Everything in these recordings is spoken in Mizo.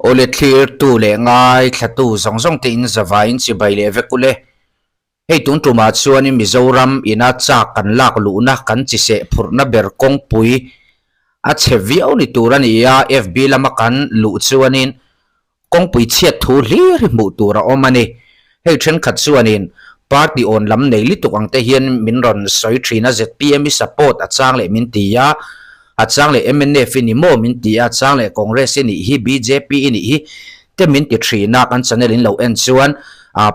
Awle thlirtu leh ngaithlatu zawng zawng te in zavaiin chibai leh vek ule. Hei tun tumah chuanin Mizoram ina chak kan lak luhna kan chiseh phurhna ber kawngpui a chhe viau ni tur a ni a, FB lama kan luh chuanin Kawngpui chhiat thu hlir hi hmuh tur a awm a ni. Hei thenkhat chuanin party awn lam nei lutuk ang te hian min rawn sawi thin a, zpm i support a chang leh min ti a, a chang leh mnf i ni maw min ti a, a chang leh Congress i nih hi, bjp i nih hi te min ti thin a, kan channel in lo en chuan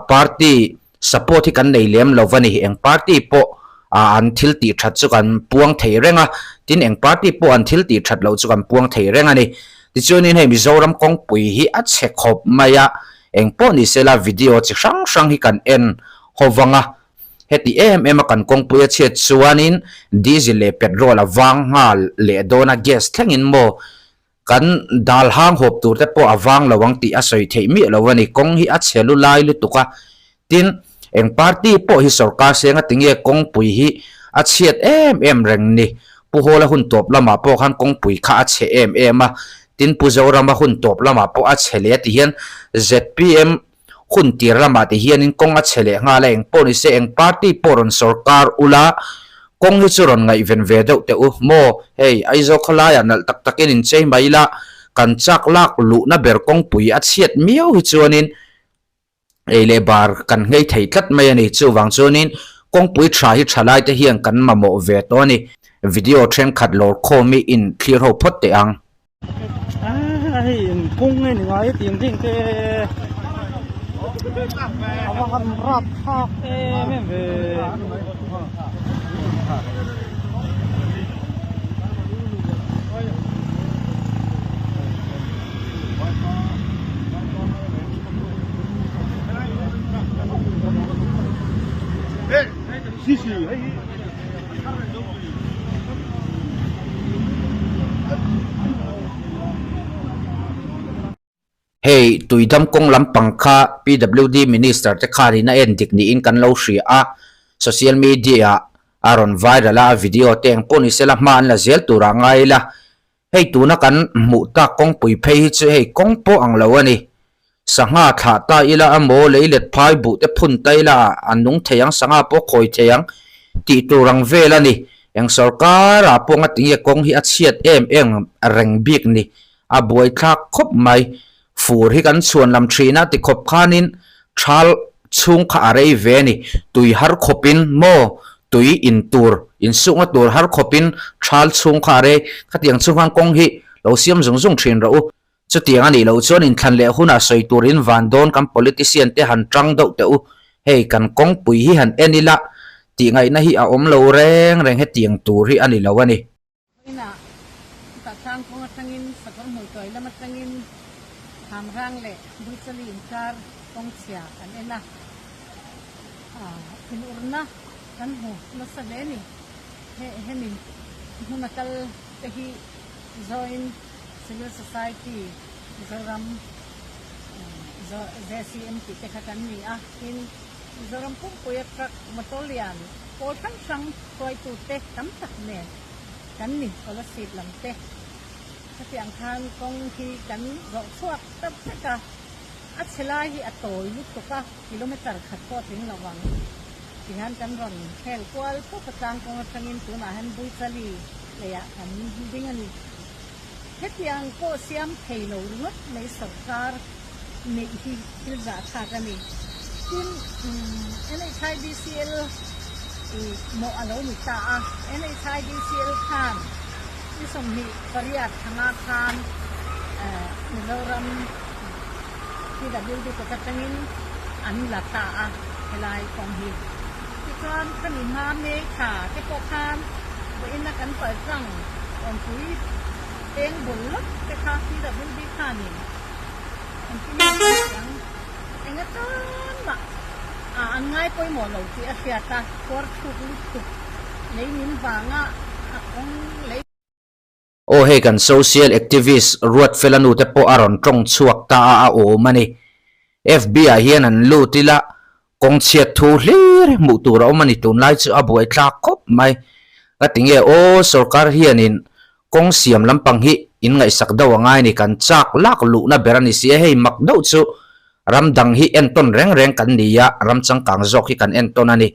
party support hi kan nei lem lo va ni. Eng party pawh an thil tih that chu kan puang thei reng a, tin eng party pawh an thil tih that loh chu kan puang thei reng a ni. Tichuanin hei Mizoram kawngpui hi a chhe khawp mai a, eng pawh ni sela video chi hrang hrang hi kan en ho vang a, heti em em a kan kawngpui a chhiat chuanin diesel leh petrol a vang nghal leh dawn a, gas thlengin maw Kan dal hang hawp tur te pawh a vang lo ang tih a sawi theih miah lo a ni. Kawng hi a chhe lu lai lutuk a. Tin, eng party pawh hi sorkar senga tinge kawngpui hi a chhiat em em reng ni. Pu Hawla hun tawp lamah pawh khan kawngpui kha a chhe em em a. Tin, Pu Zorama hun tawp lamah pawh a chhe leh a ti hian zpm hun tir lamah ti hianin kawng a chhe leh nghal a, eng pawh ni se eng party pawh rawn sorkar ula kawng hi chu rawn ngaihven ve deuh teh u maw, hei Aizawl khawlaiah nalh tak takin in chei mai ila kan chak lak luhna ber kawngpui a chhiat miau hi chuanin ei leh bar kan nghei thei tlat mai a ni, chuvang chuanin kawngpui tha hi tha lai te hian kan mamawh ve tawh a ni, video thenkhat lawr khawm hi in thlir ho phawt teh ang. Hei in kawng nge ni ngai tih ang ding te a va han rap thlak em em ve. Hei Tuidam kawng lampang kha PWD Minister te khanin a en dik niin kan lo hria a, social media ah a rawn viral a, a video te eng pawh ni sela hma an la zel turah ngai ila. Hei tuna kan hmuh tak kawngpui phei hi chu hei kawng pawh ang lo a ni. Sangha thlah ta ila emaw lei let phai buh te phun ta ila a nung thei ang, sangha pawh khawi thei ang tih tur ang vel a ni. Eng sorkar ah pawh ngatinge kawng hi a chhiat em em reng bik ni. A buaithlak khawp mai. Fur hi kan chhuan lam thin a ti khawp khanin thal chhung kha a rei ve a ni. Tui har khawpin maw tui in tur insukna tur har khawpin thal chhung kha a rei. Khatiang chhung khan kawng hi lo siam zung zung thin rawh u. Chutiang a nih loh chuan inthlan leh hunah sawi turin van dawn kan politician te han tang deuh teh u. Hei kan kawngpui hi han en ila tih ngaihna hi a awm lo reng reng hetiang tur hi a ni lo a ni. Inah chutah tlang kawng atangin sakawr hmultawi lam atangin Hamrang leh Buichali inkar kawng chhia kan en a, thinurna kan hmu nasa hle a ni. Hemi hmuna kal te hi Joint Civil Society Mizoram JCM tih te kha kan ni a, tin Mizoram pumpuia truck motor lian pawl hrang hrang hruaitute tam tak nen kan ni scholarship lam te khatiang khan kawng hi kan zawh chhuak ta vek a, a chhe lai hi a tawi lutuk a, kilometer khat pawh a tling lo vang ti hian kan rawn khel kual pawp a tlang kawng atangin tunah hian Buichali leiah kan ding a ni. Hetiang pawh siam thei lo ringawt mai sorkar neih hi thil zahthlak a ni. Tin, NHIDCL mawh a lo ni ta a, NHIDCL khan ni 28 thanga khan Mizoram PWD kut atangin an la ta a helai kawng hi. Tichuan khami hma May thla te pawh khan vawiina kan paltlang awmpui eng bul lawk te kha PWD khanin an ti nge tih ang. Eng atan mah an ngai pawimawh lo tih a hriat a, khuar thluk lutuk lei min vanga a kawng lei. Aw hei kan social activist Ruatfela nu te pawh a rawn tawng chhuak ta a a awm a ni. FB ah hian an lut ila kawng chhiat thu hlir hmuh tur a awm a ni tunlai chu a buai thlak khawp mai. Ka ti nge aw sorkar hianin kawng siam lampang hi. In ngaihsak deuh a ngai a ni, kan chak lak luhna ber a ni si a, hei mak deuh chu ram dang hi entawn reng reng kan ni a, ram changkang zawk hi kan entawn a ni.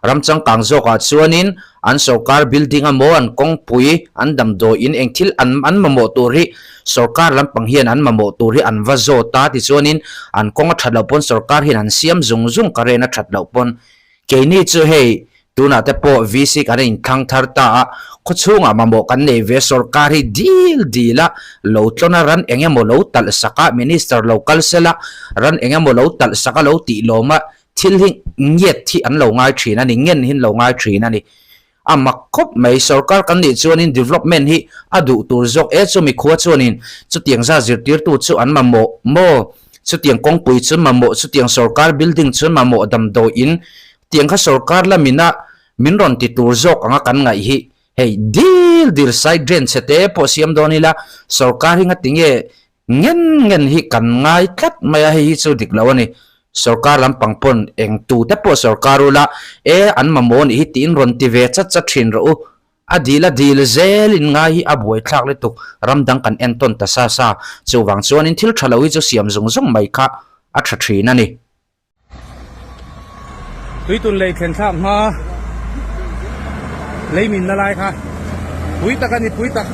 Ram changkang zawkah chuanin an sorkar building emaw an kawngpui, an damdawiin eng thil an an mamawh tur hi sorkar lampang hian an mamawh tur hi an va zawt a, tichuanin an kawng a that loh pawn sorkar hian an siam zung zung ka ren a that loh pawn Keini chu hei tunah te pawh VC kan inthlang thar ta a, khawchhungah mamawh kan nei ve sorkar hi dil dil a, lo tlawn a ran eng emaw lo talh sak a, minister lo kal sel a, ran eng emaw lo talh sak a lo tih lawm a, thil hi ngiat hi an lo ngai thin a ni, ngen hi an lo ngai thin a ni. A mak khawp mai, sorkar kan nih chuanin development hi a duh tur zawk e chu mikhua chuanin chutiang zat zirtirtu chu an mamawh maw? Chutiang kawngpui chu mamawh, chutiang sorkar building chu mamawh damdawi in tiang kha sorkar lamina min rawn ti tur zawk anga kan ngaih hi hei dil dil side drain chhe te pawh siam dawn ila sorkar hi ngatinge Ngen ngen hi kan ngai tlat mai a, hei hi chu dik lo a ni. Sorkar lampang pawn eng tu te pawh sorkar ula e an mamawh nih hi tiin rawn ti ve chat chat thin rawh u. A dil a dil zel in ngai hi a buaithlak lutuk, ram dang kan entawn ta sa sa. Chuvang chuanin thil tha lo hi chu siam zung zung mai kha a tha thin a ni. Tuitun lei thlen thlak hma lei minna lai kha pui tak a ni pui tak.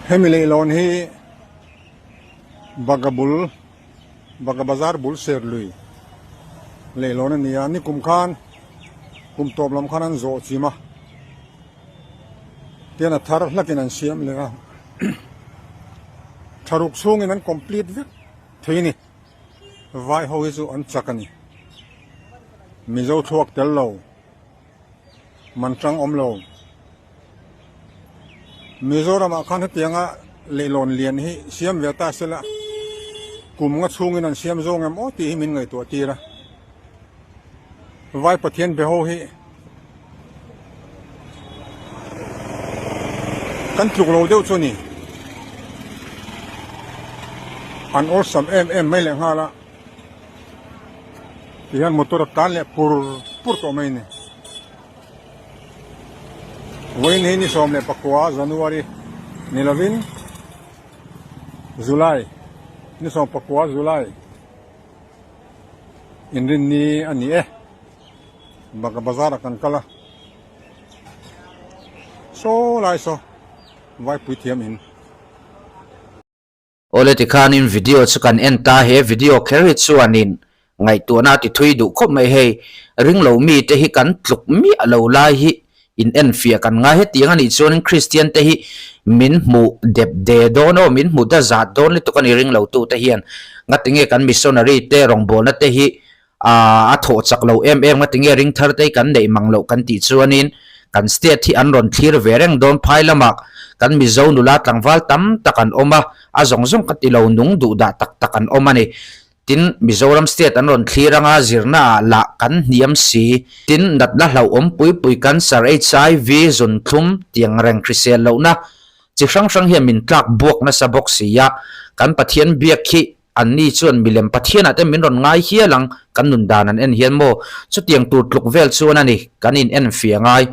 Hemi leihlawn hi Baga bul Baga bazar bul ser lui leihlawn a ni a nikum khan kum tawp lam khan an zawh chim a tian a thar hlakin an siam leh a tharuk chhungin an complete vek thei a ni. Vai ho hi chu an chak a ni. Mizo thluak tel lo, man tang awm lo. Mizoramah khan hetianga leihlawn lian hi siam ve ta sela kum nga chhungin an siam zawng em aw tih hi min ngaihtuah tir a. Vai Pathian be ho hi kan tluk lo deuh chu a ni. An awlsam em em mai leh nghal a, tihian motor a tan leh pur pur tawh mai a ni. Vawiin hi ni 14 January ni lovin July ni 14 July Inrinni a ni e. Baka bazar ah kan kal a saw lai saw vai pui thiam in. Awle tikhanin video chu kan en ta he video kher hi chuanin ngaihtuahna a ti thui duh khawp mai hei ringlo mite hi kan tluk miah lo lai hi in enfiah kan ngai hetiang a nih chuanin Kristian te hi min hmuh dep de dawn aw min hmu da zat dawn lutuk a ni ringlo tute hian ngatinge kan missionary te rawngbawlna te hi a thawh chak lo em em nga tinge ring thar te hi kan neih mang loh kan tih chuanin kan state hi an rawn thlir ve reng dawn phai lamah kan Mizo nula tlangval tam tak an awm a, a zawng zawng ka ti lo nung duh dah tak tak an awm a ni. Tin, Mizoram state an rawn thlir anga zirna ah lah kan hniam si. Tin, natna hlauhawm pui pui cancer, HIV, zunthlum tiang reng hrisel lohna chi hrang hrang hian min tlak buak nasa bawk si a, kan Pathian biak hi. Anni chuan milem Pathianah te min rawn ngai hial ang, kan nun dan an en hian maw? Chutiang tur tluk vel chuan a ni, kan in en fia ngai.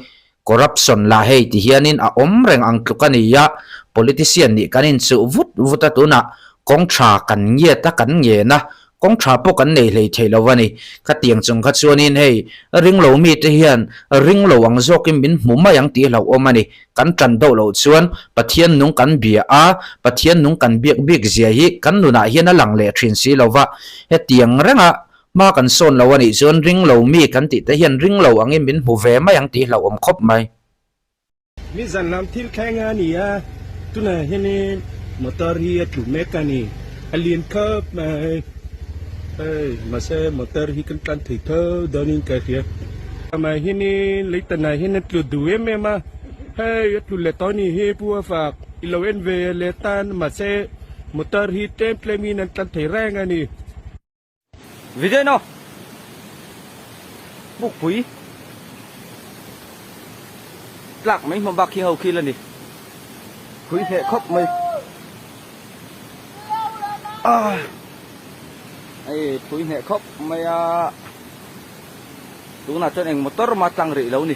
Corruption lah hei ti hianin a awm reng ang tluk a ni a, politician nih kan inchuh vut vut a tunah kawng tha kan ngiat a kan ngen a, kawng tha pawh kan nei hlei thei lo a ni. Khatiang chung kha chuanin hei ringlo mite hian ringlo ang zawkin min hmu mai ang tih hlauhawm a ni. Kan tan deuh loh chuan Pathian nung kan bia a, Pathian nung kan biak bik zia hi kan nunah hian a lang leh thin si lo va. Hetiang renga hma kan sawn lo a nih chuan ring lo mi kan tih te hian ring lo angin min hmu ve mai ang tih hlauhawm khawp mai. Ni zan lam thil thleng a ni a, tunah hianin motor hi a tlu mek a ni, a lian khawp mai. Hei mahse motor hi kan tlan thei tho dawnin ka hria. Amah hianin leitanah hian a tlu duh em em a, hei a tlu leh tawh a nih hi Pu Afak i lo en ve leh tan mahse motor hi tlem tlemin an tlan thei reng a ni. Vijay no Pukpui tlak mai hma bak hi ho khi la ni phui hneh khawp mai ah hei phui hneh khawp mai a tunah chuan eng motor mah tlang rih lo ni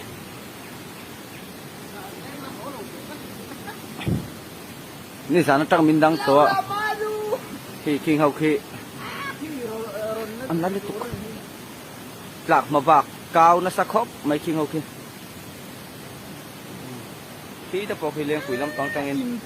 nizan atang min dang tawh a khi khing ho khi an la lutuk tlak hma bak kau nasa khawp mai khing ho khi. Khi te pawh khi Lengpui lampang tangin.